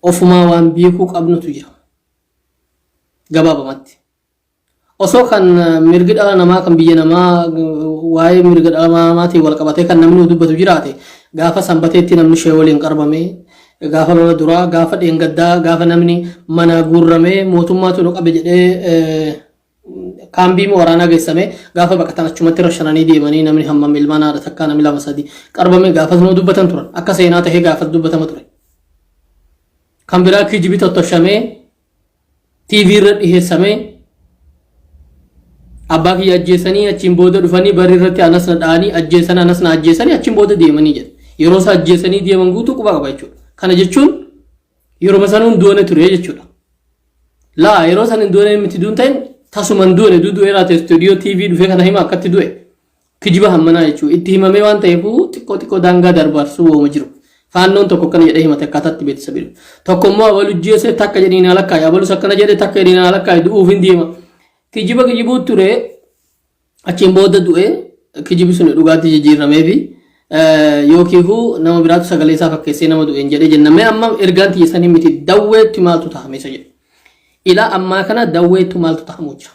Ofumaa waan beekuu qabnutu jira. Gabaabamatti. Osoo kan mirgi dhala namaa kan biyya namaa waa'ee mirga dhala namaatiin wal qabatee kan namni dubbatu jiraate, gaafa Sanbateetti namni ishee waliin qarbame, gaafa lola duraa, gaafa dheengaddaa, gaafa namni mana guurramee mootummaatu nu qabe jedhee kaambii waraanaa geessame, gaafa baqatan achumatti rashananii deemanii, namni hammam ilmaan haadha takkaa namni lama sadi qarbame, gaafas nu dubbatan turan, akka seenaa tahee gaafas dubbatama ture. Kan biraa kijibi tottoshamee TV irra dhiheessamee, abbaa kiyya ajjeesanii, achiin booda dhufanii barii irratti anas na dha'anii ajjeesan, anas na ajjeesanii, achiin booda deemanii jedhe. Yeroo isaa ajjeesanii deeman guutuu quba qaba jechuudha. Kana jechuun yeroo sanuun du'ane ture jechuudha. Laa, yeroo san hin du'ane miti, duun ta'in tasuma hin du'ane, du'eeraa ta'e istuudiyoo TV dhufee kana hima akkatti du'e. Kijiba hammanaa jechuudha. Itti himamee waan ta'eef xiqqoo xiqqoo daangaa darbaarsuu wooma jiru. Faannoon tokko akkana jedhee himate, akkaataatti beeksisa biru. Tokko immoo abalu jeese takka jedhii naa lakkaa'i, abalus akkana jedhe takka jedhii naa lakkaa'i, du'uuf hin deema. Kijiba kijibuu ture, achiin booda du'e, kijibi sun dhugaatti jijjiirramee fi yookiifuu nama biraatu sagalee isaa fakkeessee nama du'een jedhee jenna. Mee amma ergaan tiyya sanii miti, Dawweetti maaltu tahame isa jedhu. Ilaa ammaa kana Dawweetti maaltu tahamuu jira?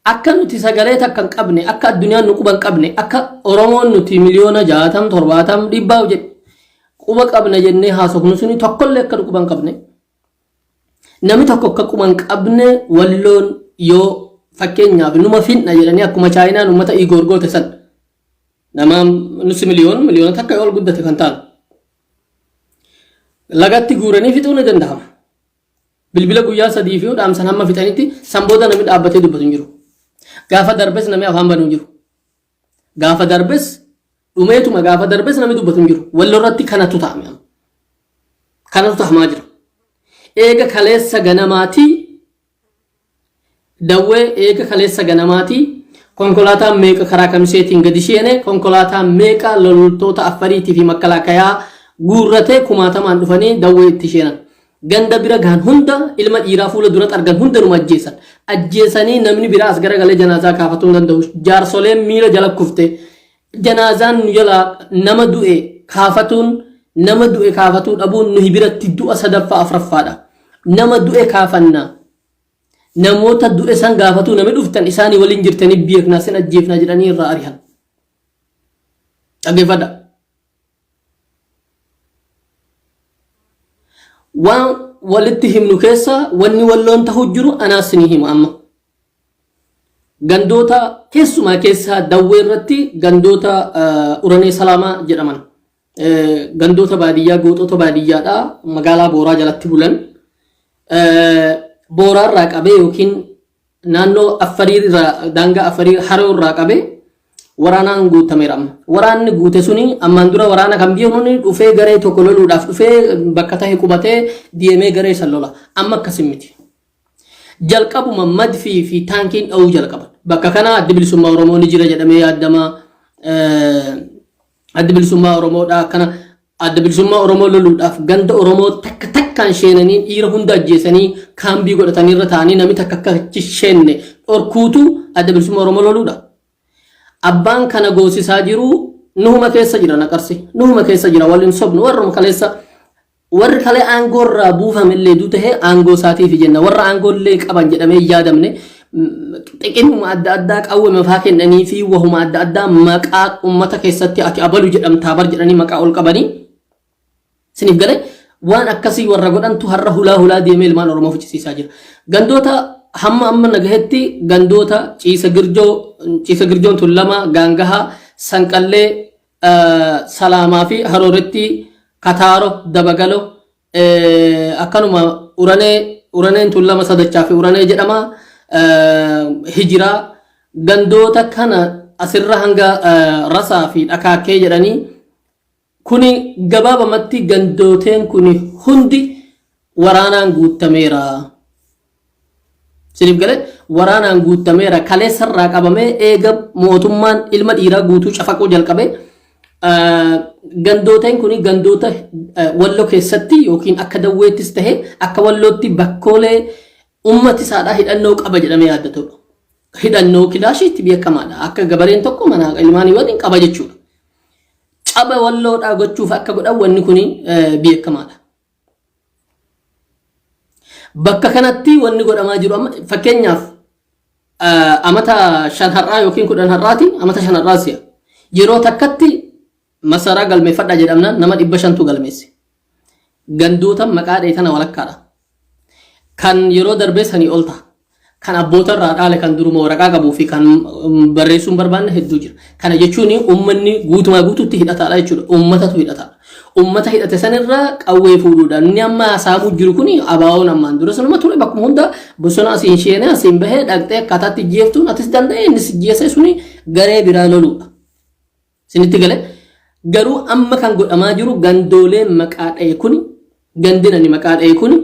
Akka nuti sagalee takka hin qabne, akka addunyaan nu quba hin qabne, akka Oromoon nuti 60,000,000, 70, 100 jedhe quba qabna jennee haasofnu suni tokkollee akka nu quba hin qabne. Namni tokko akka quba hin qabne, Walloon yoo fakkeenyaaf numa finna jedhanii akkuma Chaayinaan uummata Igoor goote san, nama nusi 1 miliyoona yoo ol guddate kan ta'an lagatti guuranii fixuu ni danda'ama. Bilbila guyyaa 3 fi dhaamsan hamma fixanitti, san booda namni dhaabbatee dubbatu hin jiru. Gaafa darbes namni afaan banu hin jiru. Gaafa darbes dhumeetuma, gaafa darbes namni dubbatu hin jiru. Walloo irratti kanatu ta'ame amma. Kanatu ta'amaa jira. Eega kaleessa ganamaatii Dawwee, eega kaleessa ganamaatii konkolaataan meeqa karaa Kamiseetiin gadi seene, konkolaataan meeqa loltoota Affariitii fi makkalaakayaa guurratee kumaatamaan dhufanii Dawwee itti seenan. Ganda bira gahan hunda, ilma dhiiraa fuula duratti argan hunda numa ajjeesan. Ajjeesanii namni biraa as garagalee janaazaa kaafatuu hin danda'u. Jaarsoleen miila jala kufte. Janaazaan nu jalaa nama du'e kaafatuun, nama du'e kaafatuu dhabuun nuyi biratti du'a sadaffaa afuraffaadha. Nama du'e kaafanna. Namoota du'e san gaafatuu nami dhuftan isaanii waliin jirtanii beeknaa, sin ajjeefnaa jedhanii irraa ari'an. Dhaggeeffadha. Waan walitti himnu keessa wanni Walloon ta'u jiru anaas ni hima amma. Gandoota keessumaa keessaa Dawwee irratti gandoota Uranee Salaamaa jedhaman, gandoota baadiyyaa, gooxota baadiyyaadhaa magaalaa Booraa jalatti bulan, Booraa irraa qabee yookiin naannoo Affarii irraa, daangaa Affarii Haroo irraa qabee waraanaan guutameera amma. Waraanni guute suni ammaan dura waraana kan biyya dhufee garee tokko loluudhaaf dhufee bakka tahe qubatee deemee garee san lola. Amma akkasin miti. Jalqabuma madfii fi taankiin dha'uu jalqaban. Bakka kana Addi Bilisummaa Oromoo ni jira jedhamee yaadama. Addi Bilisummaa Oromoodha, akkana Adda Bilisummaa Oromoo loluudhaaf ganda Oromoo takka takkaan sheenanii, dhiira hunda ajjeesanii, kaambii godhatanii irra taa'anii namni takka akka achi sheenne dhorkuutu Adda Bilisummaa Oromoo loluudha. Abbaan kana goosisaa jiru nuhuma keessa jira, naqarsi nuhuma keessa jira, waliin sobnu, warruma kaleessa, warri kalee aangoo irraa buufame illee du ta'e aangoo isaatiif jenna, warra aangoo illee qaban jedhamee hin yaadamne, xiqimuma adda addaa qawwee mafaa kennanii fi wahuma adda addaa maqaa ummata keessatti ati abalu jedhamtaa bar jedhanii maqaa ol qabanii siniif galee, waan akkasii warra godhantu har'a hulaa hulaa deemee ilmaan Oromoo fichisiisaa jira. Gandoota hamma amma nagahetti gandoota Ciisa Girjoo, Ciisa Girjoon tun lama, Gaangahaa, Sanqallee, Salaamaa fi Harooretti, Kataaro, Dabagalo, akkanuma Uranee, Uraneen tun lama, Sadachaa fi Uranee jedhama. Hijiraa gandoota kana asirra hanga Rasaa fi Dhakaakkee jedhanii kuni, gabaabamatti gandooteen kuni hundi waraanaan guutameera. Siniif galee, waraanaan guutameera. Kaleessarraa qabamee eega mootummaan ilma dhiiraa guutuu cafaquu jalqabe, gandooteen kuni gandoota Walloo keessatti yookiin akka Dawweettis tahe akka Wallootti bakkoolee ummati isaadhaa hidhannoo qaba jedhamee yaaddatudha. Hidhannoo kilaashiitti beekamaadha. Akka gabareen tokko mana ilmaanii waliin qaba jechuudha. Caba Walloodhaa gochuuf akka godhan wanni kuni beekamaadha. Bakka kanatti wanni godhamaa jiru amma fakkeenyaaf amata 5 har'aa yookiin 10 har'aati, amata 5 har'aa si'a. Yeroo takkatti masaraa galmeeffadhaa jedhamnaan nama 500tu galmeesse. Gandoota maqaa dha'e tana walakkaadha. Kan yeroo darbee sanii ol ta'a. Kan abboota irraa dhaale, kan duruma waraqaa qabuu fi kan barreessuu hin barbaanne hedduu jira. Kana jechuun uummanni guutumaa guutuutti hidhataadha jechuudha. Uummatatu hidhataadha. Uummata hidhate sanirraa qawwee fuudhuudhaan inni amma saamuu jiru kun abaawoon ammaan dura sanuma ture. Bakkuma hunda bosona asiin sheenee asiin bahee dhaqxee akkaataatti jeeftuun atis danda'e innis jeesee suni garee biraa loluudha. Isinitti gale? Garuu amma kan godhamaa jiru gandoolee maqaa dha'e kuni, gandin ani maqaa dha'e kuni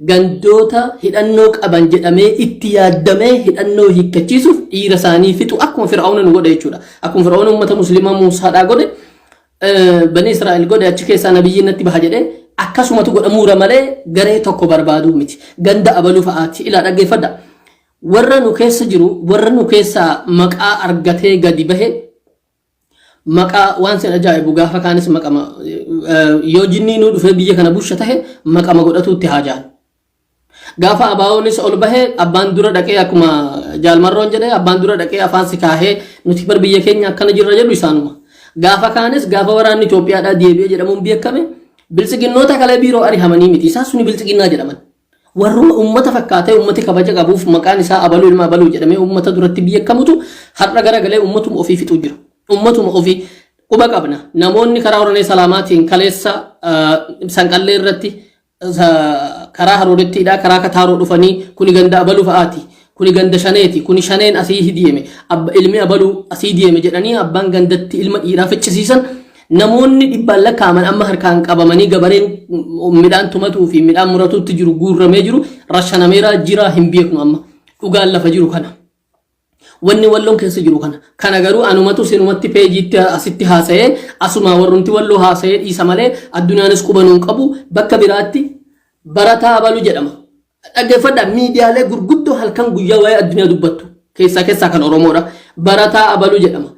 gandoota hidhannoo qaban jedhamee itti yaaddamee hidhannoo hiikkachiisuuf dhiira isaanii fixu, akkuma Fir'aawna nu godhe jechuudha. Akkuma Fir'aawna uummata musliimaa Muusaadhaa godhe, Bani Israa'el godhe, achi keessaa nabiyyiin natti baha jedhee akkasumatu godhamuura malee garee tokko barbaaduu miti. Ganda abaluu fa'aati. Ilaa, dhaggeeffadha. Warra nu keessa jiru, warra nu keessaa maqaa argatee gadi bahe, maqaa waan sin ajaa'ibu gaafa kaanis maqama yoo jinnii nuu dhufee biyya kana busha tahe maqama godhatuutti haajaan. Gaafa abaa'oonis ol bahee abbaan dura dhaqee, akkuma jaalmarroon jedhee, abbaan dura dhaqee afaan si kaahee nuti bar biyya keenya akkana jirra jedhu isaanuma. Gaafa kaanis gaafa waraanni Itoophiyaadhaa deebi'ee jedhamuun beekame biltsiginnoota kalee biiroo arihamanii miti. Isaan suni biltsiginnaa jedhaman. Warruma uummata fakkaatee uummati kabaja qabuuf maqaan isaa abaluu ilma abaluu jedhamee uummata duratti beekamutu har'a garagalee uummatuma ofii fixuu jira. Uummatuma ofii quba qabna. Namoonni karaa Oromoo Salaamaatiin kaleessa Sanqallee irratti karaa Haroorettiidhaa karaa Kataaroo dhufanii kuni ganda abaluu fa'aati. Kuni ganda shaneeti. Kuni shaneen asii deeme. Ilmi abaluu asii deeme jedhanii abbaan gandatti ilma dhiiraa ficcisiisan, namoonni dhibbaan lakkaa'aman amma harkaan qabamanii gabareen midhaan tumatuu fi midhaan muratuutti jiru guurramee jiru, rashanameeraa jira, hin beeknu. Amma dhugaan lafa jiru kana. Wanni Walloon keessa jiru kana. Kana garuu anumatu sinumatti peejiitti asitti haasa'ee asuma warrumti Walloo haasa'ee dhiisa malee addunyaanis qubanuun qabu. Bakka biraatti barataa abalu jedhama. Dhaggeeffadhaa, miidiyaalee gurguddoo halkan guyyaa waa'ee addunyaa dubbattu keessaa keessaa kan Oromoodha. Barataa abalu jedhama.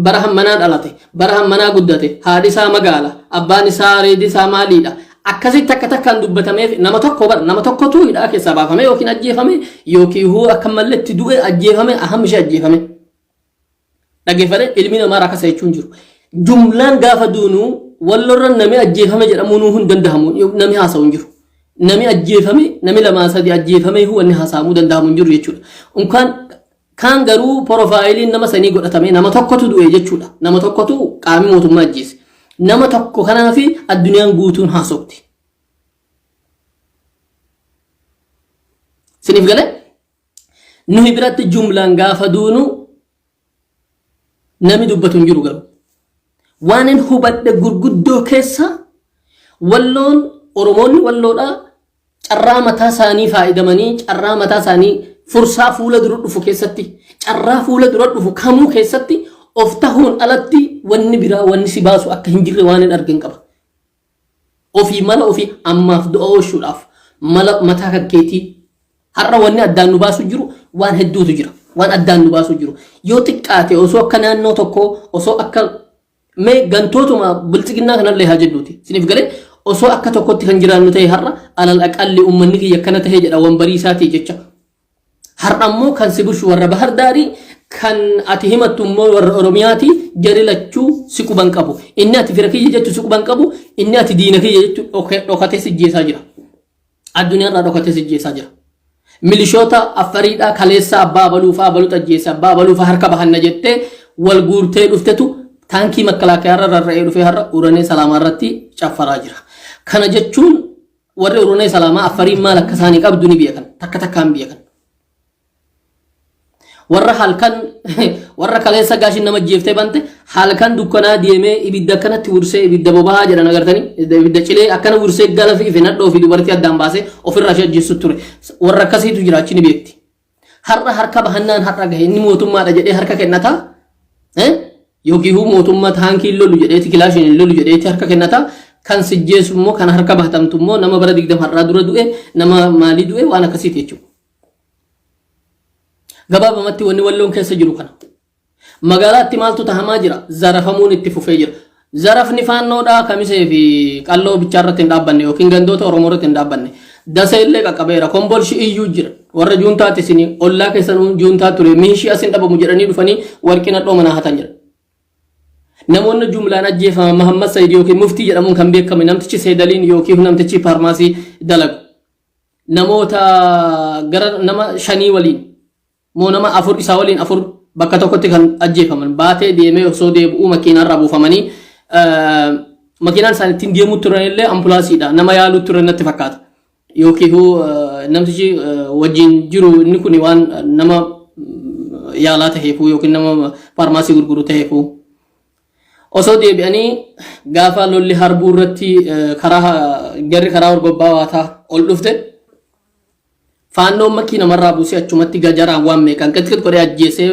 Bara hammanaa dhalate, bara hammanaa guddate, haadhi isaa magaala, abbaan isaa reedi isaa maaliidha. Akkasitti akka takkaan dubbatameef nama tokko bara nama tokkotu hidhaa keessaa baafame yookiin ajjeefame yookiin huu akka malletti du'e, ajjeefame, aham ishee ajjeefame. Dhaggeeffate, ilmi namaa rakkasa jechuun jiru. Jumlaan gaafa duunuu Wallorra nami ajjeefame jedhamuu nuu hin danda'amu, nami haasa'u hin jiru. Nami ajjeefame, nami lamaa sadi ajjeefame wanni haasa'amuu danda'amu hin jiru jechuudha. Unkaan kaan garuu profileiin nama sanii godhatame nama tokkotu du'e jechuudha. Nama tokkotu qaamni mootummaa ajjeese. Nama tokko kanaafi addunyaan guutuun haasofti. Siniif galee? Nuyi biratti jumlaan gaafa duunu nami dubbatu hin jiru garuu. Waan hin hubadhe gurguddoo keessa Walloon, Oromoonni Walloodhaa carraa mataa isaanii faayidamanii, carraa mataa isaanii fursaa fuula dura dhufu keessatti, carraa fuula dura dhufu kamuu keessatti of tahuun alatti wanni biraa wanni si baasu akka hin jirre waan hin argin qaba. Ofii mala ofii ammaaf du'a oolchuudhaaf mala mataa kan keetii. Har'a wanni addaan nu baasu jiru waan hedduutu jira. Waan addaan nu baasu jiru. Yoo xiqqaate osoo akka naannoo tokkoo, osoo akka mee gantootuma bilxiginnaa kanallee haa jennuuti. Isiniif galee? Osoo akka tokkotti kan jiraannu ta'e har'a alal aqalli uummanni kiyya akkana ta'e jedha wanbarii isaatii jecha. Har'a immoo kan si bushu warra Bahar Daarii, kan ati himattu immoo warra Oromiyaati. Jari lachuu si quban qabu. Inni ati fira kiyya jettu si quban qabu, inni ati diina kiyya jettu dhokatee si jeesaa jira. Addunyaarraa dhokatee si jeesaa jira. Milishoota Affariidhaa kaleessa abbaa abaluu fa'aa abaluutu ajjeese, abbaa abaluu fa'aa harka bahanna jettee wal guurtee dhuftetu taankii makkalaakayaarra rarra'ee dhufee har'a Uranee Salaamaa irratti caffaraa jira. Kana jechuun warri Uranee Salaamaa Affariin maal akka isaanii qabdu ni beekan. Takka takkaan beekan. Warra halkan, warra kaleessa gaashin nama jeeftee bante, halkan dukkanaa deemee ibidda akkanatti wursee, ibidda boba'aa jedhan agartanii, ibidda cilee akkana wursee gala fi nadhoo fi dubartii addaan baasee ofirraa ishee ajjeessu ture. Warra akkasiitu jira, achi ni beekti. Har'a harka bahannaan har'a gahe inni mootummaadha jedhee harka kennataa, yookiin mootummaa taankii lolu jedheeti, kilaashiin lolu jedheeti harka kennataa. Kan sijjeessu immoo, kan harka bahatamtu immoo nama bara 20 har'aa dura du'e, nama maalii du'e, waan akkasiiti jechuudha. Gabaabamatti wanni Walloon keessa jiru kana. Magaalaatti maaltu tahamaa jira? Zarafamuun itti fufee jira. Zarafni Faannoodhaa Kamisee fi Qalloo bichaa irratti hin dhaabbanne yookiin gandoota Oromoo irratti hin dhaabbanne. Dasee illee qaqqabeera. Kombolshi iyyuu jira. Warra juuntaatti isin ollaa keessan juuntaa ture miishii asin dhabamu jedhanii dhufanii warqii nadhoo manaa hatan jira. Namoonni jumlaan ajjeefaman Mahammad Sayid yookiin Muftii jedhamuun kan beekame namtichi Seedaliin yookiin namtichi faarmaasii dalagu. Namoota gara nama shanii waliin moo nama afur isaa waliin afur bakka tokkotti kan ajjeefaman baatee deemee osoo deebi'uu makiinaarraa buufamanii makiinaan isaan ittiin deemuu turan illee ambulaansiidha nama yaaluu turan natti fakkaata. Yookiin namtichi wajjin jiru inni kun waan nama yaalaa ta'eefuu yookiin nama faarmaasii gurguru ta'eefuu. Osoo deebi'anii gaafa lolli harbuu irratti karaa jarri karaa horgobbaa waataa ol dhufte Faannoon makii namarraa buusee achumatti gajaraan waan meeqaan qixqix godhee ajjeesee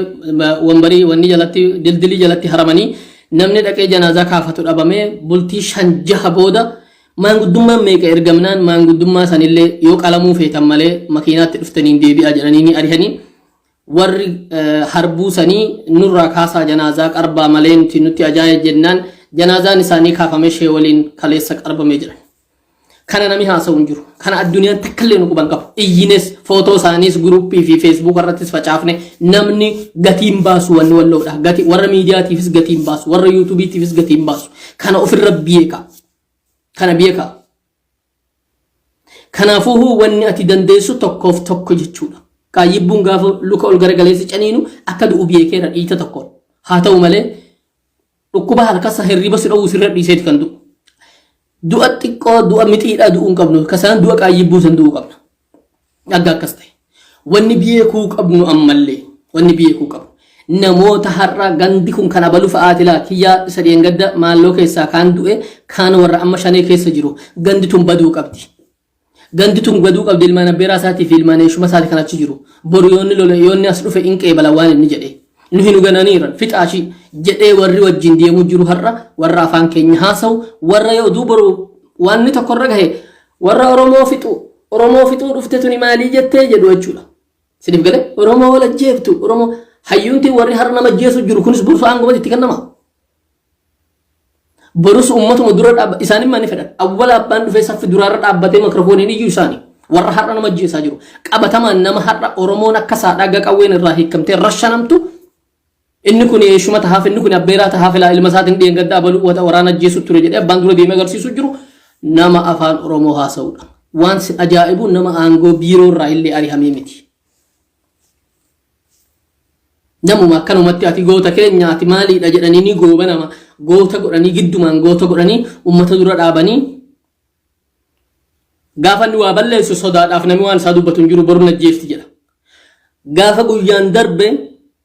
wambarii wanni jalatti dildilii jalatti haramanii namni dhaqee janaazaa kaafatu dhabamee bultii shan jaha booda maanguddummaan meeqa ergamnaan maanguddummaa sanillee yoo qalamuu feetan malee makiinaatti dhuftaniin deebi'aa jedhanii ni arihanii warri harbuu sanii nurraa kaasaa janaazaa qarbaa malee nuti nutti ajaa'e jennaan janaazaan isaanii kaafamee shee waliin kaleessa qarbamee jiran. Kana nami haasa'u hin jiru. Kana addunyaan takka illee nu quban qabu. Iyyines footoo isaaniis guruppii fi feesbuuka irrattis facaafne namni gatiin baasu wanni walloodha. Gati warra miidiyaatiifis gatiin baasu, warra yuutuubiitiifis gatiin baasu. Kana ofirra beeka. Kana beeka. Kanaafuu wanni ati dandeessu tokkoof tokko jechuudha. Qaayyibbuun gaafa luka ol garagaleessi caniinu akka du'u beekeera dhiita tokkoon. Haa ta'u malee dhukkuba halkasa hirriba si dhowwu sirra dhiiseeti kan du'u. Du'a xiqqoo du'a mixiidhaa du'uu hin qabnu. Kasaan du'a qaayyibbuu san du'uu qabna. Dhagga akkas ta'e. Wanni beekuu qabnu ammallee wanni beekuu qabnu. Namoota har'a gandi kun kan abalu fa'aati laa kiyyaa isa dheengadda maalloo keessaa kaan du'e kaan warra amma shanee keessa jiru gandi tun baduu qabdi. Gandi tun baduu qabdi ilmaan abbeeraa isaatii fi ilmaan eeshuma isaati kan achi jiru. Boru yoonni lole yoonni as dhufe in qeebala waan inni jedhe. Nuhi nu gananiiran fixaashii jedhee warri wajjin deemuu jiru har'a warra afaan keenya haasa'u warra yoo oduu boru wanni tokko irra gahe warra Oromoo fixu Oromoo fixuu dhufte tuni maalii jettee jedhu jechuudha. Siniif galee Oromoo wal ajjeeftu Oromoo hayyuunti warri har'a nama ajjeesu jiru kunis borsu aangumatti itti kennama. Borus uummatuma dura dhaabba isaan immoo ni fedhan. Awwala abbaan dhufee saffi duraarra dhaabbatee makirafooniin iyyuu isaani. Warra har'a nama ajjeesaa jiru. Qabatamaan nama har'a Oromoon akka saadhaa qawween irraa hiikamtee rashanamtu inni kun eeshuma tahaaf inni kun abbeeraa tahaaf ilaa ilma isaatiin dheengadda abaluu waraana ajjeesu ture jedhee abbaan dura deemee agarsiisu jiru nama afaan Oromoo haasa'udha. Waan sin ajaa'ibu nama aangoo biiroo irraa illee arihamee miti. Namuma akkanumatti ati goota keenya ati maaliidha jedhanii ni gooba nama goota godhanii giddumaan goota godhanii ummata dura dhaabanii gaafa inni waa balleessu sodaadhaaf namni waan isaa dubbatu hin jiru boru najjeefti jedha. Gaafa guyyaan darbe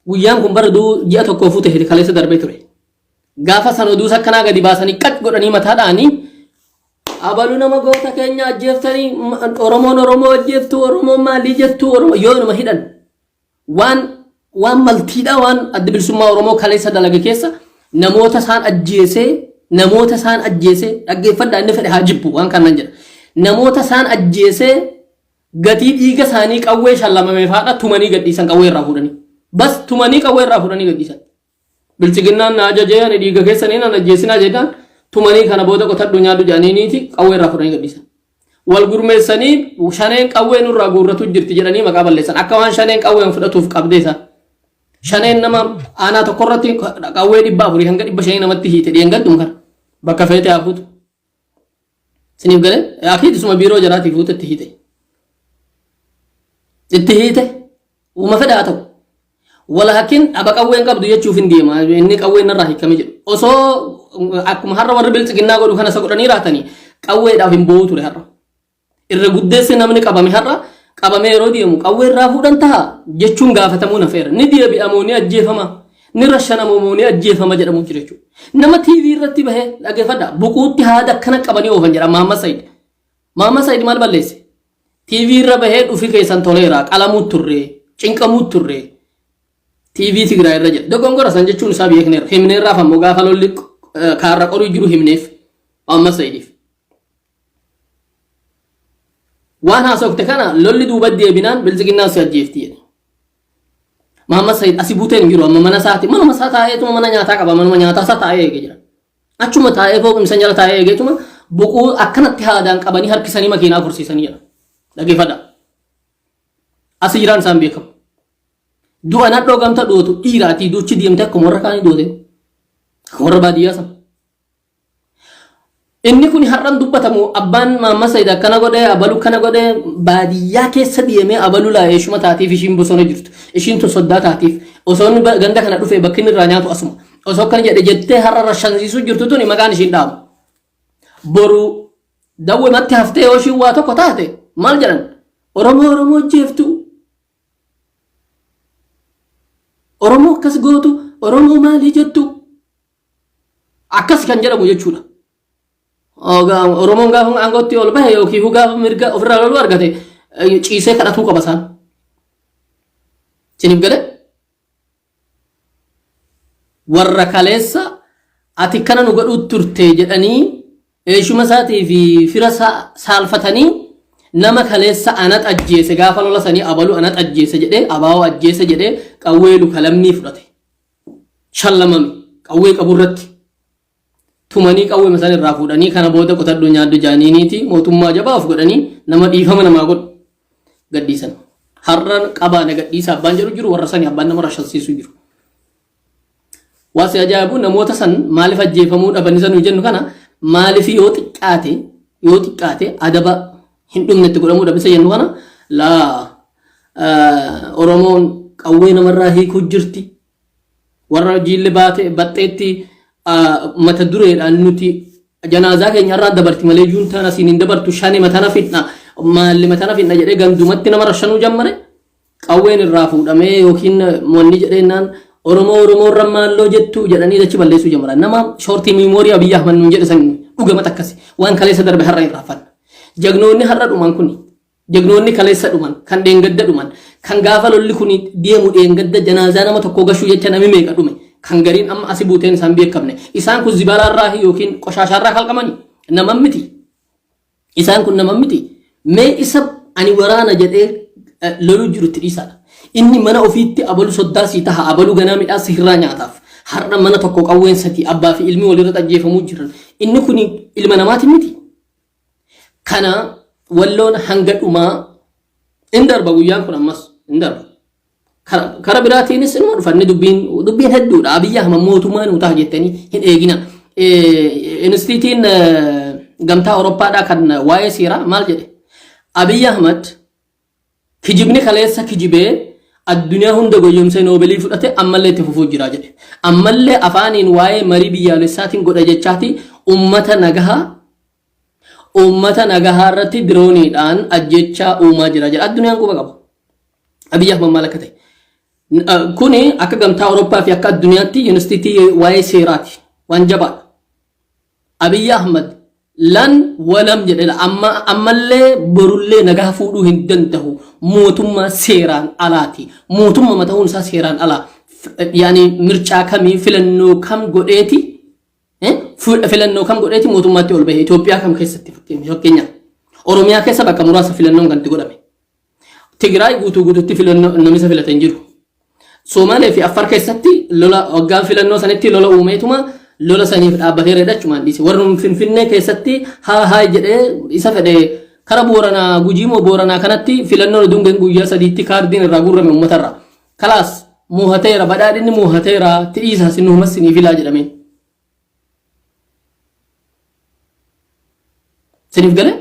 guyyaan kun bara duu ji'a tokkoofuu ta'e kaleessa darbee ture. Gaafa san oduus akkanaa gadi baasanii qac godhanii mataa dha'anii Abalu nama goota keenya ajjeeftanii Oromoon Oromoo ajjeeftu Oromoon maalii jettu Oromoo yoo nama hidhan waan waan maltiidha waan adda bilisummaa Oromoo kaleessa dalage keessa namoota isaan ajjeesee namoota isaan ajjeesee dhaggeeffadhaa inni fedhe haa jibbu waan kanan jedha namoota isaan ajjeesee gatii dhiiga isaanii qawwee shallamame faadha tumanii gadhiisan qawwee irraa fuudhanii bas tumanii qawwee irraa fuudhanii gadhiisan. Bilchiginnaan na ajajee ani dhiiga keessanii nan ajjeesinaa jedhaan tumanii kana booda qotadhu nyaadhu jedhaniiniiti qawwee irraa fudhanii gadhiisan. Wal gurmeessanii shaneen qawwee nurraa guurratu jirti jedhanii maqaa balleessan. Akka waan shaneen qawween fudhatuuf qabdee isaa. Shaneen nama aanaa tokko irratti qawwee 400 hanga 500 namatti hiite dheengaddum kana. Bakka feete haa fuutu. Siniif galee akiiti suma biiroo jaraatii fuute itti hiite. Itti hiite uuma fedha haa ta'u. Walaakin dhaba qawween qabdu jechuuf hin deema. Inni qawween narraa hiikkame jedhu. Osoo akkuma har'a warri biltsiginnaa godhu kana isa godhanii raatanii qawweedhaaf hin boo'u ture har'a. Irra guddeessi namni qabame har'a qabamee yeroo deemu qawwee irraa fuudhan taha jechuun gaafatamuu nafeera. Ni deebi'a moo ni ajjeefama? Ni rashanama moo ni ajjeefama jedhamu jira jechuudha. Nama TV irratti bahee dhaggeeffadha. Buquutti haada akkana qabanii oofan jedha Mahammad Said. Mahammad Said maal balleesse? TV irra bahee dhufi keessan toleera qalamuu turre cinqamuu turre TV Tigraay irra jedha. Dogongora san jechuun isaa beekneerra. Himneerraaf ammoo gaafa lolli kaarra qorii jiru himneef Mahammad Saidiif. Waan haasofte kana lolli duuba deebinaan biltsiginnaan si ajjeefti jedhe. Mahammad Said asi buuteen hin jiru amma mana isaati manuma isaa taa'eetuma mana nyaataa qaba manuma nyaataa isaa taa'ee eegee jira. Achuma taa'ee fooqumsa jala taa'ee eegeetuma boquu akkanatti haadaan qabanii harkisanii makiinaa korsiisanii jedha. Dhaggeeffadha. Asi jiraan isaan beekamu. Du'a nadhoo gamta dhootu dhiiraatii duuchi deemte akkuma warra kaanii doote. Akkuma warra baadiyyaa sana. Inni kun har'an dubbatamu abbaan Maamma Sayid akkana godhee abalu kana godhee baadiyyaa keessa deemee abalu laa eeshuma taatiif ishiin bosona jirtu. Ishiin tun soddaa taatiif osoo inni ganda kana dhufee bakki inni irraa nyaatu asuma. Osoo akkana jedhe jettee har'a rashansiisuu jirtu tuni maqaan ishiin dhaamu. Boru dawwematti haftee yoo ishiin waa tokko taate maal jedhan? Oromoo Oromoo jeeftu. Oromoo akkas gootu Oromoo maalii jettu? Akkas kan jedhamu jechuudha. Oromoon gaafa aangootti ol bahe yookiin gaafa mirga ofirraa loluu argate ciisee kadhatuu qaba isaan. Isiniif galee? Warra kaleessa ati kana nu godhuu turte jedhanii eeshuma isaatii fi fira saalfatanii nama kaleessa anat ajjeese gaafa lola sanii abalu anat ajjeese jedhee abaa'oo ajjeese jedhee qawwee luka lammii fudhate. Shallamame qawwee qabu irratti tumanii qawwee isaan irraa fuudhanii kana booda qotadhu nyaadhu jaaniiniiti mootummaa jabaa of godhanii nama dhiifama namaa godhu gadhiisan. Har'a qabaa na gadhiisa abbaan jedhu jiru warra sani abbaan nama rashansiisu jiru. Waa si ajaa'ibu namoota san maaliif ajjeefamuu dhaban isa nuyi jennu kana maaliif yoo xiqqaate yoo xiqqaate adaba hin dhumne itti godhamuu dhabe isa jennu kana laa Oromoon qawwee namarraa hiikuu jirti. Warra jiille baate baxxeetti mata dureedhaan nuti janaazaa keenya irraa dabarti malee juuntaan asiin hin dabartu shani matana fidna maalli matana fidna jedhee gandumatti nama rashanuu jammare qawween irraa fuudhamee yookiin wanni jedheennaan Oromoo Oromoo irra maalloo jettu jedhanii dachi balleessuu jammaran. Nama shoortii miimoorii Abiyyi Ahmad nuun jedhe san dhugamata akkasi waan kaleessa darbe har'a irraa fanna. Jagnoonni har'a dhuman kuni Jagnoonni kaleessa dhuman, kan dheengadda dhuman, kan gaafa lolli kun deemu dheengadda janaazaa nama tokkoo gashuu jecha nami meeqa dhume, kan gariin amma asi buuteen isaan beekamne. Isaan kun zibalaarraa yookiin qoshaashaarraa kalqamani. Naman miti. Isaan kun naman miti. Mee isa ani waraana jedhee loluu jiru itti dhiisaadha. Inni mana ofiitti abalu soddaa sii taha, abalu ganaa midhaan si hirraa nyaataaf. Har'a mana tokko qawween sadii abbaa fi ilmi walirratti ajjeefamuu jiran. Inni kun ilma namaati miti. Kana walloon hanga dhumaa in darba guyyaan kun ammas in darba. Kara biraatiinis inuma dhufanne dubbiin dubbiin hedduudha. Abiyyi Ahmad mootummaa nuu ta'a jettanii hin eegina. Inistiitiin gamtaa Awurooppaadhaa kan waa'ee seeraa maal jedhe? Abiyyi Ahmad Kijibni kaleessa kijibee addunyaa hunda goyyomsee noobelii fudhate ammallee itti fufuu jira jedhe. Ammallee afaaniin waa'ee marii biyyaalessaatiin godha jechaati ummata nagahaa ummata nagahaa irratti dirooniidhaan ajjechaa uumaa jira jedha. Addunyaan quba qaba. Abiyyi Ahmad maal akka ta'e. Kuni akka gamtaa Awurooppaa fi akka addunyaatti yuunivarsiitii waa'ee seeraati. Waan jabaadha. Abiyyi Ahmad lan walam jedhela amma ammallee borullee nagaa fuudhuu hin dandahu mootummaa seeraan alaati mootummaa ta'uun isaa seeraan alaa yaani mircaa kamii filannoo kam godheeti filannoo kam godheeti mootummaatti ol bahe Itoophiyaa kam keessatti fakkeenyaaf Oromiyaa keessa bakka muraasa filannoon kan itti godhame Tigraay guutuu guututti filannoo namisa filate hin jiru. Somaalee fi Affar keessatti lola waggaan filannoo sanitti lola uumeetuma lola saniif dhaabbatee reedhachumaan dhiise. Warri Finfinnee keessatti haa haa jedhee isa fedhe kara Booranaa Gujii moo Booranaa kanatti filannoon oduun gahin guyyaa sadiitti kaardiin irraa guurrame uummatarraa. Kalaas moohateera badhaadhinni moohateera itti dhiisaa sin nuhumas sinii filaa jedhameen. Siniif galee?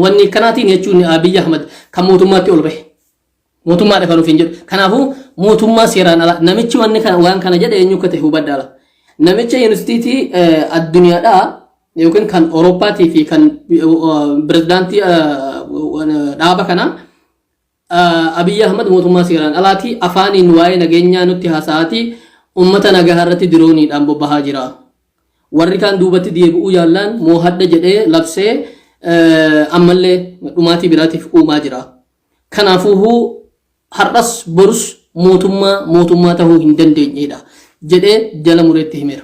Wanni kanaatiin jechuun Abiyyi Ahmad kan mootummaatti ol bahe. Mootummaadha kan ofiin jedhu. Kanaafuu mootummaa seeraan ala namichi wanni kana waan kana jedhe eenyu akka ta'e hubadhaala. Namicha yuunivarsiitii addunyaadhaa yookiin kan Awurooppaatii fi kan pirezidaantii dhaaba kanaa Abiyyi Ahmad mootummaa seeraan alaati afaaniin waa'ee nageenyaa nutti haasa'aatii ummata nagahaa irratti dirooniidhaan bobbahaa jira. Warri kaan duubatti deebi'uu yaallaan moohadha jedhee labsee ammallee dhumaatii biraatiif uumaa jira. Kanaafuu har'as borus mootummaa mootummaa tahuu hin dandeenyeedha jedhee jala mureetti himeera.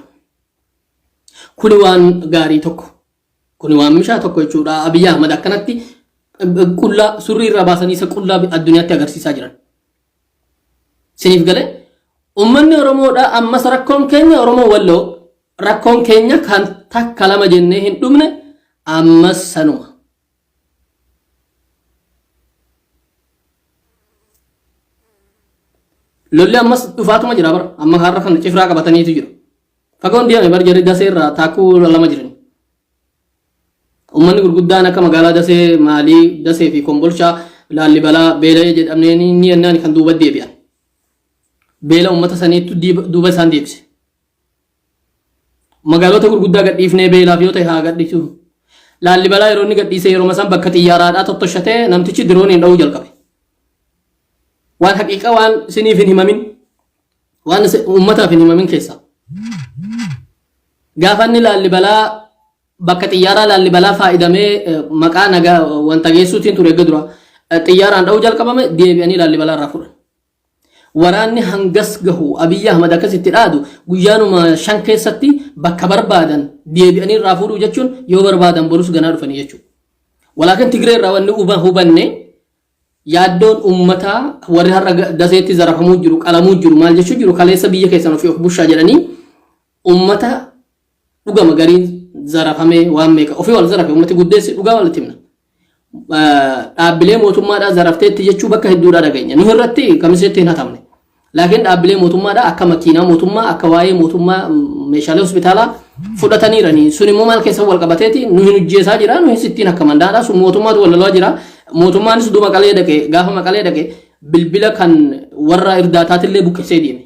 Kuni waan gaarii tokko. Kuni waan mishaa tokko jechuudha. Abiyyi Ahmad akkanatti qullaa surrii irraa baasanii isa qullaa addunyaatti agarsiisaa jiran. Siniif galee uummanni Oromoodha ammas rakkoon keenya Oromoo Walloo Rakkoon keenya kan takka lama jennee hin dhumne ammas sanuma. Lolli ammas dhufaatuma jira bara. Amma har'a kana cifraa qabataniitu jiru. Fagoon deeme bar jarri dasee irraa taakkuu lama jiran. Uummanni gurguddaan akka magaalaa Dasee, Maalii, Dasee fi Kombolchaa, Laallibalaa, Beela'ee jedhamnee ni yennaan kan duuba deebi'an. Beela uummata saniitu duuba isaan deebise. Magaalota gurguddaa gadhiifnee beelaaf yoo ta'e haa gadhiisu. Laallibalaa yeroo inni gadhiise yeroo isaan bakka xiyyaaraadhaa tottoshatee namtichi dirooniin dha'uu jalqabe. Waan haqiiqa waan isiniif hin himamin waan uummataaf hin himamin keessaa. Gaafa inni Laallibalaa bakka xiyyaaraa Laallibalaa faayidamee maqaa nagaa wanta geessuutiin ture eegga dura xiyyaaraan dha'uu jalqabame deebi'anii Laallibalaa irraa fudhan. Waraanni hangas gahu Abiyyi Ahmad akkasitti dhaadu guyyaanuma 5 keessatti bakka barbaadan deebi'anii irraa fuudhuu jechuun yoo barbaadan borus ganaa dhufanii jechuudha. Walaakin Tigree irraa wanni hubanne yaaddoon uummataa warri har'a daseetti zarafamuu jiru qalamuu jiru maal jechuu jiru kaleessa biyya keessan ofii of bushaa jedhanii ummata dhugama gariin zarafamee waan meeqa ofii wal zarafe ummati guddeessi dhugaa walitti himna. Dhaabbilee mootummaadhaa zarafteetti jechuu bakka hedduudhaa dhageenya. Nu irratti kamiseetti hin hatamne. Laakiin dhaabbilee mootummaadhaa akka makiinaa mootummaa akka waa'ee mootummaa meeshaalee hospitaalaa fudhataniirani. Sun immoo maal keessa wal qabateeti nu hin hojjeesaa jira nu hin sittiin akka mandaadha sun mootummaatu wal lolaa jira. Mootummaanis du maqalee dhaqe gaafa maqalee dhaqe bilbila kan warra irdaataatillee buqqisee deeme.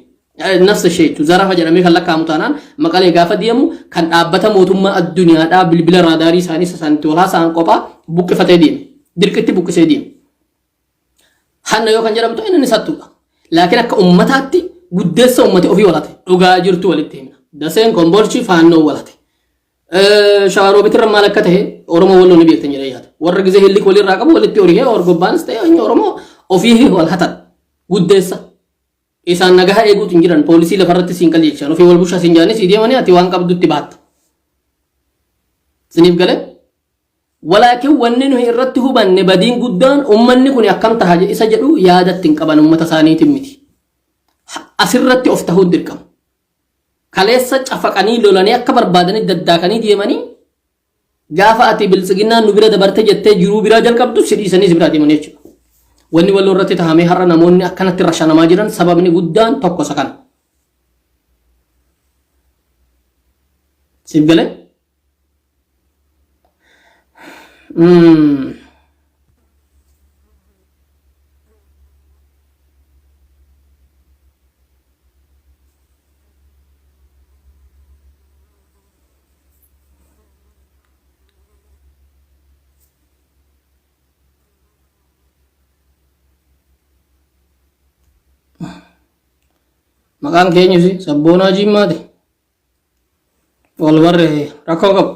Nafsa ishee jechuun zarafa jedhamee kan lakkaa'amu taanaan maqalee gaafa deemu kan dhaabbata mootummaa addunyaadhaa bilbila raadaarii isaanii isa isaanitti wal haasa'an qophaa buqqifatee deeme. Dirqitti buqqisee deeme. Hanna yoo kan jedhamtu inni ni sattuudha. Laakiin akka ummataatti guddeessa ummati ofii walate. Dhugaa jirtu walitti himna. Daseen Kombolchi faannoo walate. Shawaroobitirra maal akka ta'e Oromoo walloo ni beektan jedhee yaada. Warra gizee hillik walirraa qabu walitti horihee orgobbaanis ta'e inni Oromoo ofii wal hatan. Guddeessa. Isaan nagaha eeguutu hin jiran poolisii lafarratti siin qajeelchan ofii wal bushaa siin jedhanii sii deemanii ati waan qabdutti baatta. Siniif galee? Walaakin wanni nuyi irratti hubanne badiin guddaan ummanni kun akkam taha isa jedhu yaadatti hin qaban ummata isaaniitiin miti. Asirratti of tahuun dirqama. Kaleessa cafaqanii lolanii akka barbaadanii daddaakanii deemanii Gaafa ati biltsiginnaan nu bira dabarte jettee jiruu biraa jalqabdu si dhiisanii si biraa deeman jechuudha. Wanni walloo irratti tahamee har'a namoonni akkanatti rashanamaa jiran sababni guddaan tokko isa kana. Siif galee? Maqaan keenyus sabboonaa Jimmaati. Wal barre rakkoo qabu.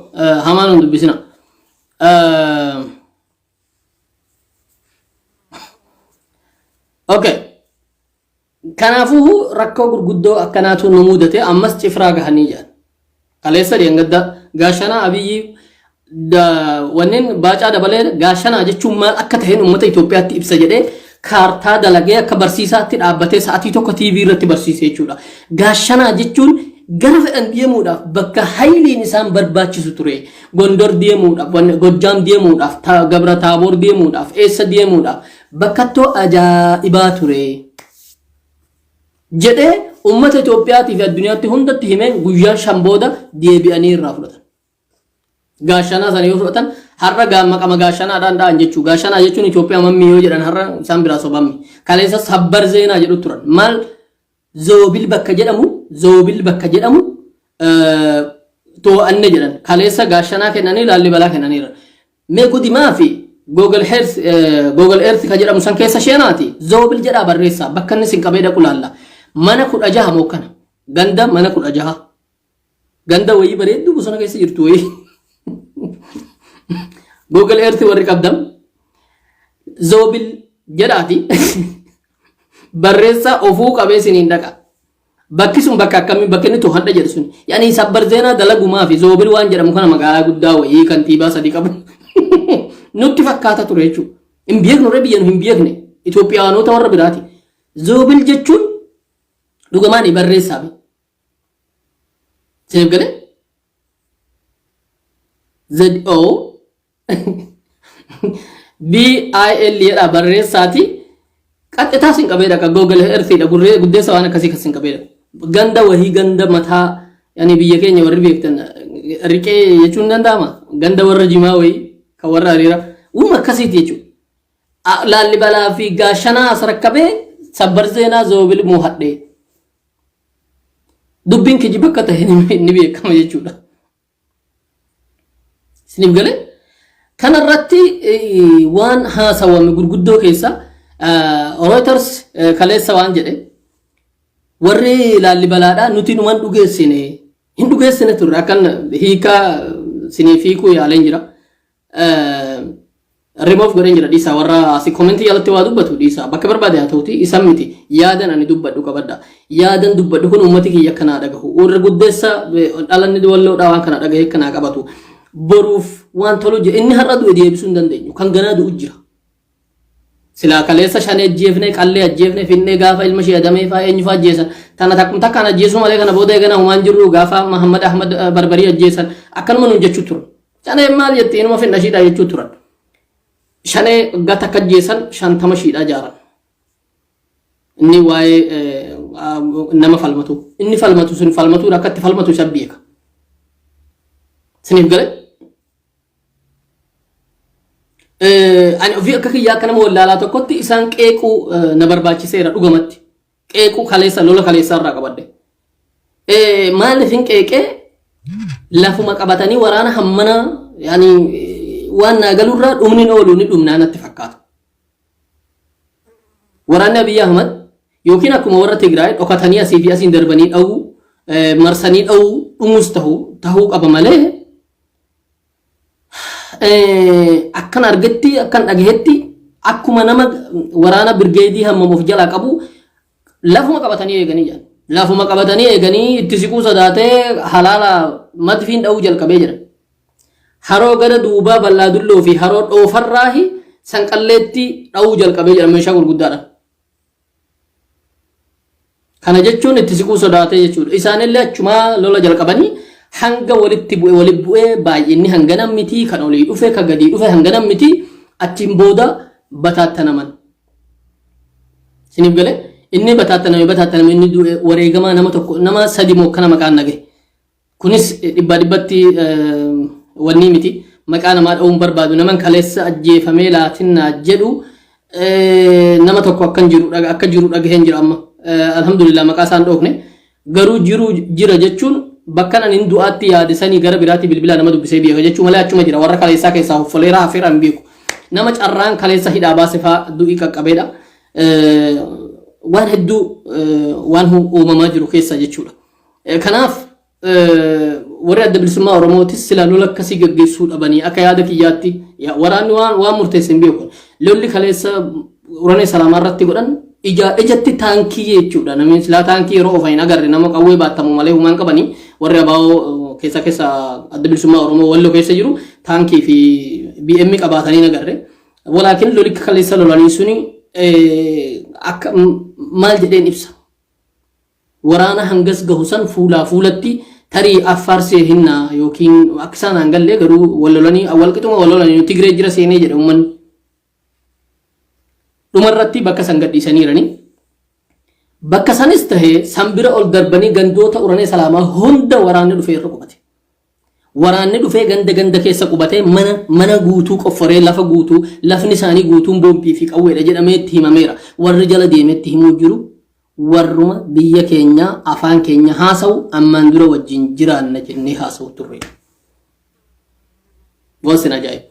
Hamaan hin dubbisina. Okay. Kanaafuu rakkoo gurguddoo akkanaatu nu mudate ammas cifraa gahanii jedhan. Kaleessa dheengadda gaashanaa Abiyyi wanneen baacaa dabalee gaashanaa jechuun maal akka ta'een uummata Itoophiyaatti ibsa jedhee kaartaa dalagee akka barsiisaatti dhaabbatee sa'atii tokko TV irratti barsiise jechuudha. Gaashanaa jechuun gara fedhan deemuudhaaf bakka hayliin isaan barbaachisu ture. Gondor deemuudhaaf, Gojjaam deemuudhaaf, Gabra Taaboor deemuudhaaf, eessa deemuudhaaf bakkattoo ajaa'ibaa ture. Jedhee uummata Itoophiyaatii fi addunyaatti hundatti himee guyyaa 5 booda deebi'anii irraa fudhatan. Gaashanaa sana yoo fudhatan har'a maqama gaashanaadhaan dha'an jechuu. Gaashanaa jechuun Itoophiyaa mammii yoo jedhan har'a isaan biraa sobammi. Kaleessa sabbar zeenaa jedhu turan. Maal Zoobil bakka jedhamu Zoobil bakka jedhamu too'anne jedhan. Kaleessa gaashanaa kennanii Laallibalaa kennaniira. Mee gudi maafi Google Earth Google Earth ka jedhamu san keessa sheenaati Zoobil jedhaa barreessaa bakka inni sin qabee dhaqu laalla. Mana 16 moo kana ganda mana 16 ganda wayii bareedduu bosona keessa jirtu wayii Google Earth warri qabdan Zoobil jedhaati barreessaa ofuu qabee siniin dhaqa. Bakki sun bakka akkamii bakki inni tohadha jedhu sun. Yani sabbar zeenaa dalagumaa fi zoobil waan jedhamu kana magaalaa guddaa wayii kantiibaa sadi qabu. Nutti fakkaata ture jechuudha. Hin beeknu irra biyya nu hin beekne. Itoophiyaanota warra biraati. Zoobil jechuun dhugamaan barreessaa. Siif galee? Z O B I L jedha barreessaati. Qaxxitaa sin qabee dhaqa Google Earth dha gurree guddeessa waan akkasii kan sin qabee dhaqa. Ganda wahii ganda mataa yani biyya keenya warri beektan riqee jechuun danda'ama. Ganda warra jimaa wahii kan warra hariira uuma akkasiiti jechuudha. Laallibalaa fi gaashanaa as rakkabee sabbar zeenaa zoobil moohadhee. Dubbiin kijiba akka ta'e ni beekama jechuudha. Isiniif galee? Kanarratti waan haasawame gurguddoo keessa Reuters kaleessa waan jedhe warri Laallibalaadhaa nuti numan dhugeessine hin dhugeessine turre akkan hiikaa siniif hiikuu yaaleen jira. Remove godheen jira dhiisaa warra asii komentii jalatti waa dubbatu dhiisaa bakka barbaade haa ta'uti isan miti yaadan ani dubbadhu qabadha yaadan dubbadhu kun uummati kiyya akkanaa dhagahu warra guddeessa dhalanni walloodhaa waan kana dhagahee akkanaa qabatu boruuf waan tolu jira inni har'a du'e deebisuu hin dandeenyu kan ganaa du'u jira. Silaa kaleessa shanee ajjeefne qallee ajjeefne finnee gaafa ilma ishee adamee faa eenyu faa ajjeesan tana takkum takkaan ajjeesuu malee kana booda eegana humaan jirru gaafa Mahammad Ahmad Barbarii ajjeesan akkanuma nuun jechuu turan. Shaneen maal jetti inuma finna shiidhaa jechuu turan. Shanee waggaa takka ajjeesan 50 shiidhaa jaaran. Inni waa'ee nama falmatu. Inni falmatu sun falmatuudha akka itti falmatu isa beeka. Siniif galee? Ani ofii akka kiyyaa akka nama wallaalaa tokkotti isaan qeequu na barbaachiseera dhugamatti. Qeequu kaleessa lola kaleessaa irraa qabadhe. Maaliif hin qeeqee lafuma qabatanii waraana hammana yaani waan naa galurraa dhumni hin oolu ni dhumnaa natti fakkaata. Waraanni Abiyyi Ahmad yookiin akkuma warra Tigraay dhokatanii asii fi asiin darbanii dha'uu marsanii dha'uu dhumuus tahuu qaba malee akkan argetti akkan dhagahetti akkuma nama waraana birgeedii hammam of jalaa qabu lafuma qabatanii eeganii jedhan. Lafuma qabatanii eeganii itti siquu sodaatee halaala madfiin dha'uu jalqabee jira. Haroo gara duubaa bal'aa dulloo fi haroo dhoofarraahi sanqalleetti dha'uu jalqabee jira meeshaa gurguddaadhaan. Kana jechuun itti siquu sodaatee jechuudha. Isaanillee achumaa lola jalqabanii hanga walitti bu'e walitti bu'ee baay'inni hangana miti kan olii dhufe kan gadii dhufe hangana miti achiin booda bataattanaman. Isiniif galee inni bataattaname bataattaname inni du'e wareegamaa nama tokko nama sadi moo akkana maqaan nagahe. Kunis dhibbaa dhibbatti wanni miti. Maqaa namaa dha'uun barbaadu. Naman kaleessa ajjeefamee laatinnaa jedhu nama tokko akkan jiru akka jiru dhagaheen jira amma. Alhamdulillah maqaa isaan dhoofne. Garuu jiru jira jechuun bakka ani hin du'aatti yaade sanii gara biraatti bilbilaa nama dubbisee beeka jechuu malee achuma jira. Warra kaleessaa keessaa hoffoleera hafeera hin beeku. Nama carraan kaleessa hidhaa baase fa'aa du'i qaqqabeedha. Waan hedduu waan uumamaa jiru keessa jechuudha. Kanaaf warri adda bilisummaa Oromootis sila lola akkasii gaggeessuu dhabanii akka yaada kiyyaatti waraanni waan murteesse hin beeku. Lolli kaleessa uranee salaamaa irratti godhan ija ijatti taankii jechuudha. Namni silaa taankii yeroo oofan hin agarre nama qawwee baattamu malee humaan qabanii warri abaa'oo keessa keessa adda bilisummaa Oromoo walloo keessa jiru taankii fi BM qabaatanii hin agarre. Walaakin lolli kaleessa lolanii suni akka maal jedheen ibsa. Waraana hangas gahu san fuulaa fuulatti tarii Affaar seehinnaa yookiin akka isaan aan galle garuu wal lolanii wal qixuma wal lolanii Tigree jira seenee jedhe uummanni. Dhumarratti bakka san gadhiisaniirani. Bakka sanis tahee san bira ol darbanii gandoota uranee salaamaa hunda waraanni dhufee irra qubate. Waraanni dhufee ganda ganda keessa qubatee mana mana guutuu qofforee lafa guutuu lafni isaanii guutuun boombii fi qawweedha jedhamee itti himameera. Warri jala deemee itti himuu jiru warruma biyya keenyaa afaan keenya haasa'u ammaan dura wajjin jiraanna jennee haasa'u turre. Waan sin ajaa'ibu.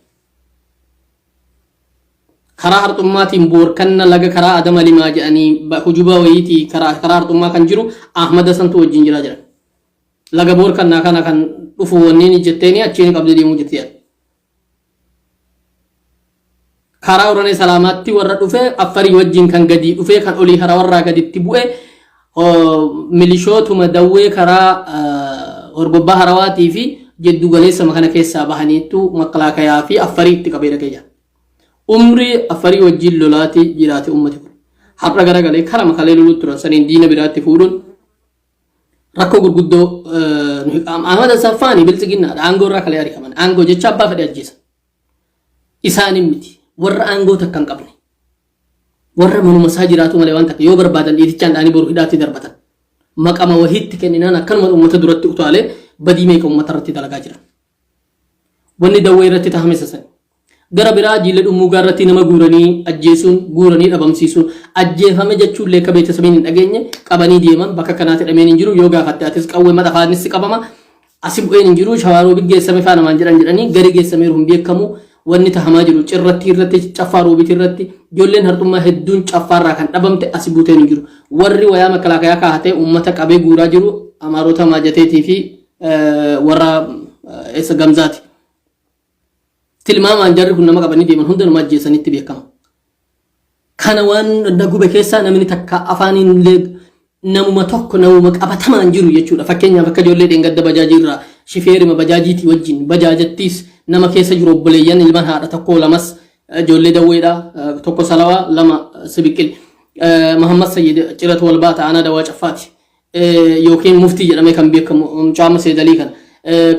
Karaa harxummaatiin boorkanna laga karaa Adama Limaa jedhanii hujuba wayiitii karaa harxummaa kan jiru Ahmada santu wajjin jiraa jedhan. Laga boorkannaa kana kan dhufu wanniin jetteeni achiin qabdee deemuu jirti jedhan. Karaa Uranee Salaamaatti warra dhufe Affarii wajjin kan gadii dhufee kan olii harawarraa gaditti bu'e milishootuma dawwee karaa horgobbaa harawaatii fi jiddu galeessama kana keessaa bahaniittu makkalaakayaa fi Affarii itti qabee dhaqee jira. Umrii Affarii wajjin lolaatii jiraate ummati kun. Har'a garagalee karama kalee loluu turan saniin diina biraatti fuudhuun Rakkoo gurguddoo Ahmad Asaffaani biltsiginnaadha. Aangoo irraa kalee ari'aman. Aangoo jecha abbaa fedhe ajjeesan. Isaanin miti. Warra aangoo takka hin qabne. Warra manuma isaa jiraatu malee waan takka yoo barbaadan dhiitichaan dhaanii boru hidhaatti darbatan. Maqama wahiitti kenninaan akkanuma uummata duratti utaalee badii meeqa uummata irratti dalagaa jiran. Wanni dawwee irratti tahame isa sani. Gara biraa jiila dhummuugaa irratti nama guuranii ajjeesuun, guuranii dhabamsiisuun, ajjeefame jechuullee akka beetasabiin hin dhageenye qabanii deeman bakka kanaatti hidhameen hin jiru yoo gaafatte atis qawwee maxafaanis si qabama asi bu'een hin jiru shawaaroobi geessame faa namaan jedhan jedhanii gari geessameeru hin beekamu wanni tahamaa jiru cirratti irratti caffaa roobiti irratti ijoolleen harxummaa hedduun caffaarraa kan dhabamte asi buuteen hin jiru warri wayaa makalaakayaa kaahatee uummata qabee guuraa jiru amaarota maajateetii fi warra eessa gamzaati. Tilmaamaan jarri kun nama qabanii deeman hunda nama ajjeesanitti beekama. Kana waan na gube keessaa namni takka afaaniin illee namuma tokko namuma qabatamaan jiru jechuudha. Fakkeenyaaf akka ijoollee dheengadda bajaajii irraa shifeerima bajaajiitii wajjin bajaajattiis nama keessa jiru obboleeyyan ilmaan haadha tokkoo lamas ijoollee dawweedha tokko salawaa lama sibiqil. Mahammad Sayyid ciratu wal baata aanaa dawaa caffaati. Yookiin muftii jedhamee kan beekamu mucaa seedalii kana.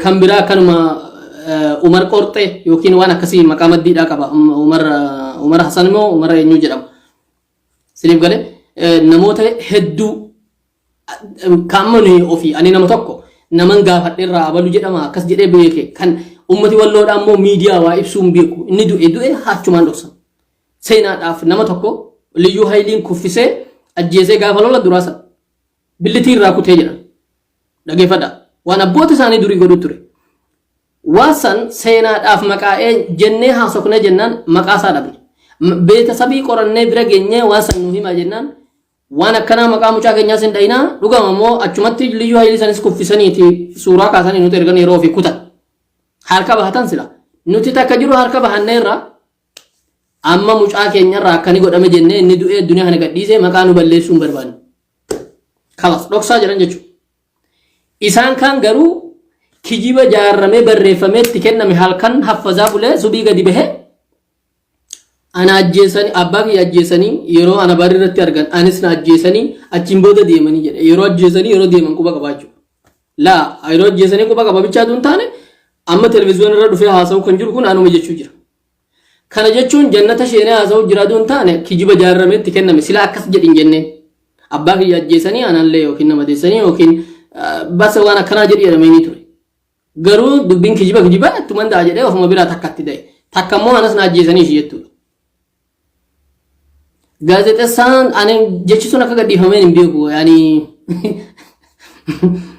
Kan biraa akkanuma Umar Qorxee yookiin waan akkasii maqaa maddiidhaa qaba. Umar Umar Hasan immoo Umar eenyu jedhama. Siniif galee namoota hedduu kan amma nuyi ofii ani nama tokko naman gaafadhe irraa abalu jedhama akkas jedhee beeke kan ummati walloodhaa immoo miidiyaa waa ibsuu hin beeku inni du'e du'e haachumaan dhoksan. Seenaadhaaf nama tokko Liyyuu Hayiliin kuffisee ajjeesee gaafa lola duraa sana billitii irraa kutee jedhan. Dhageeffadhaa. Waan abboota isaanii durii godhu ture. Waan san seenaadhaaf maqaa'ee jennee haasofnee jennaan maqaa isaa dhabne. Beetasabii qorannee bira geenyee waan san nu himaa jennaan waan akkanaa maqaa mucaa keenyaas hin dhayinaa dhugama immoo achumatti Liyyuu Hayilii sanis kuffisaniiti suuraa kaasanii nuti ergan yeroo ofii kutan. Harka bahatan sila. Nuti takka jiru harka bahanneerra Amma mucaa keenyarraa akkani godhame jennee inni du'ee addunyaa kana gadhiisee maqaa nu balleessuu hin barbaannu. Kalas dhoksaa jedhan jechuudha. Isaan kaan garuu kijiba jaarramee barreeffamee itti kenname halkan haffazaa bulee subii gadi bahee ana ajjeesanii abbaa kiyya ajjeesanii yeroo ana barri irratti argan anis na ajjeesanii achiin booda deemanii jedhe yeroo ajjeesanii yeroo deeman quba qabaachuu. Laa yeroo ajjeesanii quba qaba bichaatu hin taane amma televezyiyoona irra dhufee haasa'u kan jiru kun anuma jechuu jira. Kana jechuun jannata sheenee haasa'u jira aduu hin taane kijiba jaarramee itti kenname sila akkas jedhin jenneen. Abbaa kiyya ajjeesanii anallee yookiin nama deessanii yookiin basa waan akkanaa jedhi jedhamee ni ture. Garuu dubbiin kijiba kijiba ittuman ta'a jedhee ofuma biraa takka itti da'e. Takka immoo anas na ajjeesanii ishii jettuudha. Gaazexessaan ani jechi sun akka gadhiifameen hin beeku. Yani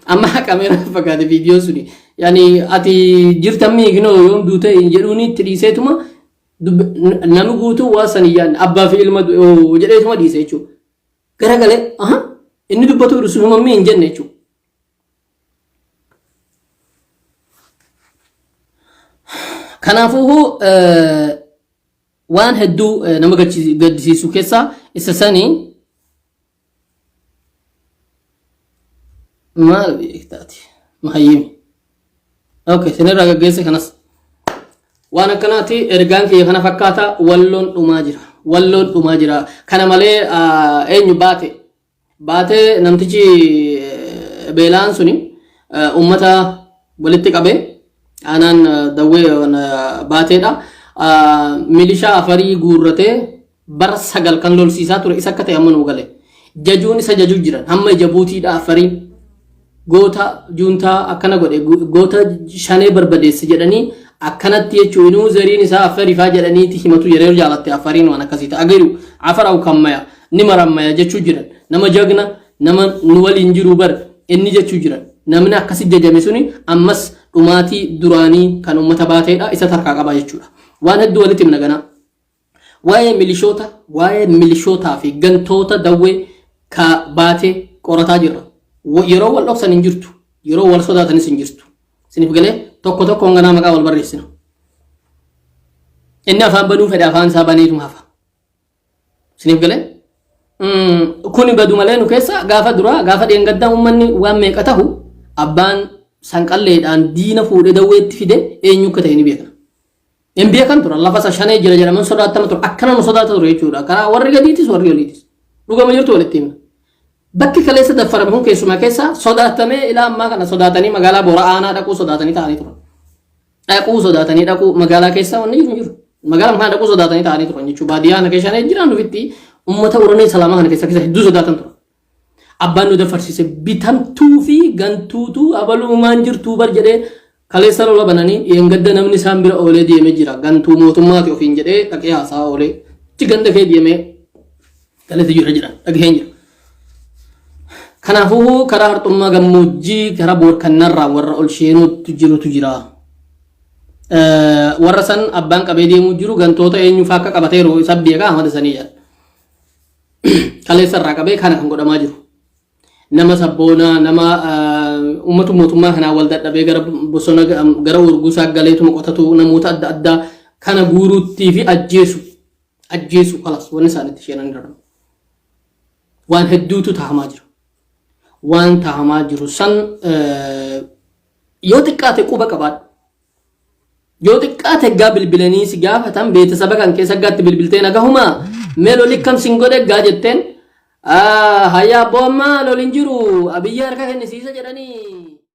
amma haqameera fakkaate viidiyoon suni. Yani ati jirta miignoo yoom duute hin jedhuuni itti dhiiseetuma namni guutuu waan san hin yaadne abbaa fi ilma du'e oo jedheetuma dhiise jechuudha. Garagalee aha inni dubbatu jiru sun himammii hin jenne jechuudha. Kanaafuu waan hedduu nama gaddisiisu keessaa isa sanii maal beektaati mahayyimi. Okay, sinirraa gaggeesse kanas. Waan akkanaati ergaan kiyya kana fakkaata walloon dhumaa jira. Walloon dhumaa jira. Kana malee eenyu baate Baatee namtichi beela'aan suni uummata walitti qabee aanaan dawwee baateedha. Milishaa afarii guurratee bara 9 kan lolsiisaa ture isa akka ta'e amma nuu gale. Jajuun isa jajuu jiran hamma ija buutiidha afariin. Goota juuntaa akkana godhe goota shanee barbadeesse jedhanii akkanatti jechuun inuu zariin isaa affarifaa jedhaniiti himatu yeroo jaalatte affariin waan akkasii ta'a agiru afaraw kammaya ni marammaya jechuu jiran nama jagna nama nu waliin jiru bar inni jechuu jiran namni akkasi jajame suni ammas dhumaatii duraanii kan ummata baateedha isa tarkaa qabaa jechuudha waan hedduu walitti himna ganaa. Waa'ee milishoota, waa'ee milishootaa fi gantoota dawwee ka baatee qorataa jirra. Yeroo wal dhoksan hin jirtu. Yeroo wal sodaatanis hin jirtu. Isiniif galee tokko tokkoon ganaa maqaa wal barreessina. Inni afaan banuu fedhe afaan isaa baneetuma hafa. Isiniif galee? Kuni badu malee nu keessa gaafa duraa gaafa dheengaddaa uummanni waan meeqa tahu abbaan sanqalleedhaan diina fuudhee dawweetti fide eenyu akka ta'e ni beekna. Hin beekan turan lafa isa shanee jira jedhaman sodaatama ture akkana nu sodaata ture jechuudha. Karaa warri gadiitis warri oliitis. Dhugama jirtu walitti himna. Bakki kaleessa daffarame kun keessumaa keessa sodaatamee ilaa ammaa kana sodaatanii magaalaa Boora aanaa dhaquu sodaatanii ta'anii turan. Dhaquu sodaatanii dhaquu magaalaa keessa wanni jiru hin jiru. Magaalaa kana dhaquu sodaatanii ta'anii turan jechuudha. Baadiyyaa kana keessa jiran ofitti uummata Oromoo Salaamaa kana keessa keessa hedduu sodaatan turan. Abbaan nu daffarsiise bitamtuu fi gantuutu abaluumaan jirtuu bar jedhee kaleessa lola bananii dheengadda namni isaan bira oolee deemee jira. Gantuu mootummaati ofiin jedhee dhaqee haasaa oolee. Achi ganda kee deemee galata jira jedhan dhagaheen jira. Kanaafuu karaa harxummaa gammoojjii karaa boorkannarraa warra ol sheenuutu jirutu jira. Warra san abbaan qabee deemuu jiru gantoota eenyuufaa akka qabateeru isa beekaa amata sanii jedha. Kaleessa irraa qabee kana kan godhamaa jiru. Nama sabboonaa nama uummata mootummaa kanaa wal dadhabee gara bosona gara urguusaa galeetuma qotatu namoota adda addaa kana guuruuttii fi ajjeesu. Ajjeesu kalas wanni isaan itti sheenan irra. Waan hedduutu tahamaa jira. Waan tahamaa jiru san yoo xiqqaate quba qabaadhu. Yoo xiqqaate eggaa bilbilanii si gaafatan beetasaba kan keessa eggaatti bilbiltee nagahumaa mee loli akkam sin godhe eggaa jetteen hayyaa abboo ammaa lolin jiru abiyyi harka kennisiisa jedhanii.